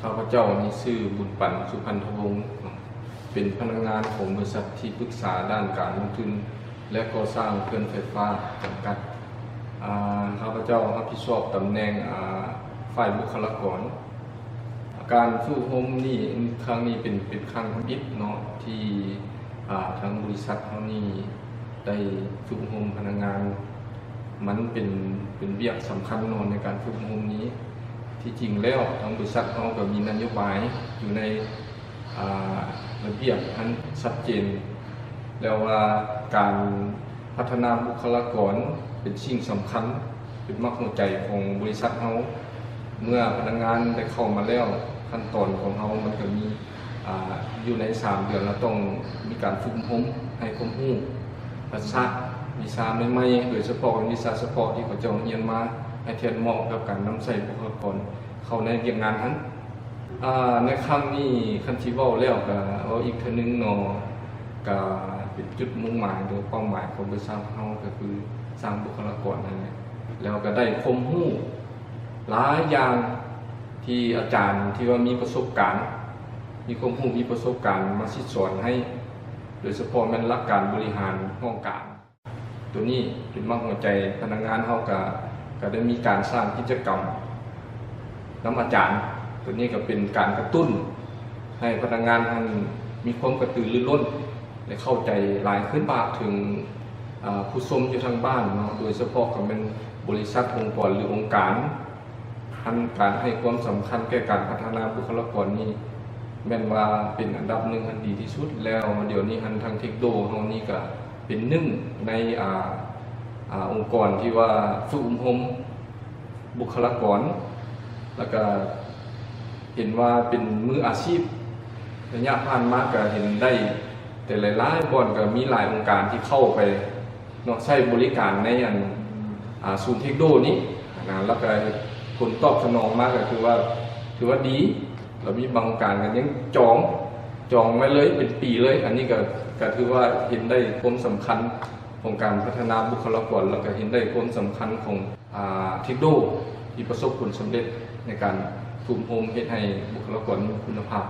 ຂ້າພະເຈົ້າມີຊື່ ບຸນປັນ ສຸພັນທະວົງ ເປັນພະນັກງານຂອງບໍລິສັດທີ່ປຶກສາດ້ານການລົງທຶນ ແລະ ກໍ່ສ້າງເຂື່ອນໄຟຟ້າຈຳກັດ. ອາ ຂ້າພະເຈົ້າຮັບຜິດຊອບຕຳແໜ່ງ ອາ ຝ່າຍບຸກຄະລາກອນ. ການຝຶກອົບຮົມນີ້ ຄັ້ງນີ້ເປັນ ເປັນຄັ້ງທຳອິດເນາະ ທີ່ ອາ ທາງບໍລິສັດເຮົານີ້ໄດ້ຝຶກອົບຮົມພະນັກງານ. ມັນເປັນ ເປັນວຽກສຳຄັນເນາະ ໃນການຝຶກອົບຮົມນີ້. ທີ່ຈິງແລ້ວ ທາງບໍລິສັດເຮົາກໍມີນະໂຍບາຍຢູ່ໃນ ອາ ລະບຽບອັນຊັດເຈນແລ້ວວ່າ ການພັດທະນາບຸກຄະລາກອນເປັນສິ່ງສຳຄັນ, ເປັນໝາກຫົວໃຈຂອງບໍລິສັດເຮົາ. ເມື່ອພະນັກງານໄດ້ເຂົ້າມາແລ້ວ, ຂັ້ນຕອນຂອງເຮົາມັນກໍມີ ອາ ຢູ່ໃນສາມເດືອນ ເຮົາຕ້ອງມີການຝຶກອົບຮົມໃຫ້ຄວາມຮູ້ທັກສະວິຊາໃໝ່ໆ, ໂດຍສະເພາະເປັນວິຊາສະເພາະທີ່ເຂົາເຈົ້າຮຽນມາ ໃຫ້ທຽບເໝາະກັບການນຳໃຊ້ບຸກຄະລາກອນເຂົ້າໃນວຽກງານຫັ້ນ. ອາ ໃນຄັ້ງນີ້ ຄັນຊິເວົ້າແລ້ວກະເວົ້າອີກເທື່ອໜຶ່ງເນາະ, ກະເປັນຈຸດມຸ່ງໝາຍ ຫຼື ເປົ້າໝາຍຂອງບໍລິສັດເຮົາ ກະຄືສ້າງບຸກຄະລາກອນຫັ້ນແຫຼະ, ແລ້ວກະໄດ້ຄວາມຮູ້ຫຼາຍຢ່າງ ທີ່ອາຈານທີ່ວ່າມີປະສົບການ, ມີຄວາມຮູ້ ມີປະສົບການມາສິດສອນໃຫ້, ໂດຍສະເພາະແມ່ນຫຼັກການບໍລິຫານຫ້ອງການ. ໂຕນີ້ເປັນໝາກຫົວໃຈ, ພະນັກງານເຮົາກະ ກະໄດ້ມີການສ້າງກິດຈະກຳນຳອາຈານ. ໂຕນີ້ກະເປັນການກະຕຸ້ນໃຫ້ພະນັກງານຫັ້ນມີຄວາມກະຕືລືລົ້ນ ແລະ ເຂົ້າໃຈຫຼາຍຂຶ້ນ. ຝາກເຖິງ ອາ ຜູ້ຊົມຢູ່ທາງບ້ານເນາະ, ໂດຍສະເພາະກະແມ່ນບໍລິສັດ, ອົງກອນ ຫຼື ອົງການ ຫັ້ນ ການໃຫ້ຄວາມສຳຄັນແກ່ການພັດທະນາບຸກຄະລາກອນນີ້ ແມ່ນວ່າເປັນອັນດັບໜຶ່ງອັນດີທີ່ສຸດແລ້ວ. ດຽວນີ້ຫັ້ນ ທາງເທັກໂດເຮົານີ້ກະເປັນໜຶ່ງໃນ ອາ ອາ ອົງກອນທີ່ວ່າຝຶກອົບຮົມບຸກຄະລາກອນ, ແລ້ວກະເຫັນວ່າເປັນມືອາຊີບ. ໄລຍະຜ່ານມາກະເຫັນໄດ້ ແຕ່ຫຼາຍໆບ່ອນກະມີຫຼາຍອົງການທີ່ເຂົ້າໄປເນາະ ໃຊ້ບໍລິການໃນອັນ ອາ ສູນເທັກໂດນີ້ນະ, ແລ້ວກະຜົນຕອບສະໜອງມາກະຖືວ່າ ຖືວ່າດີ. ແລ້ວມີບາງອົງການກະຍັງຈອງ ຈອງໄວ້ເລີຍເປັນປີເລີຍ. ອັນນີ້ກະ ກະຖືວ່າເຫັນໄດ້ຄວາມສຳຄັນຂອງການພັດທະນາບຸກຄະລາກອນ ແລ້ວກະເຫັນໄດ້ຄວາມສຳຄັນຂອງ ອາ ເທັກໂດທີ່ປະສົບຜົນສຳເລັດໃນການຝຶກອົບຮົມ ເຮັດໃຫ້ບຸກຄະລາກອນມີຄຸນນະພາບ.